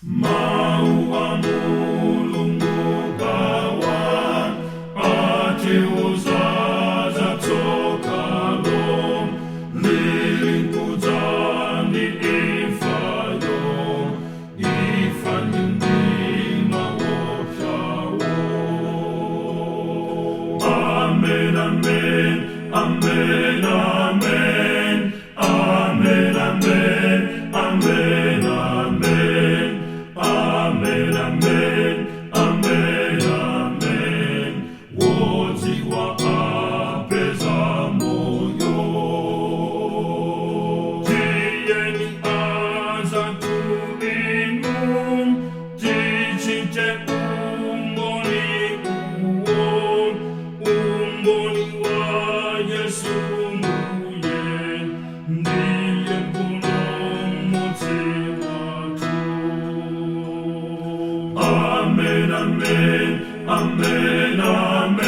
Mau a Mulungu awa atiuza za tsokalo lilinkudza ndi imfayo, imfa ndi mdima woopsawo. Amen, amen, amen, amen, amen, amen, amen, amen, amen, amen, amen, amen. Wodziwa apeza moyo. Tiyeni anzathu inu, tichite umboni uwo, umboni wa Yesu Mbuye, ndiye mpulumutsi wathu. Amen, amen, amen, amen.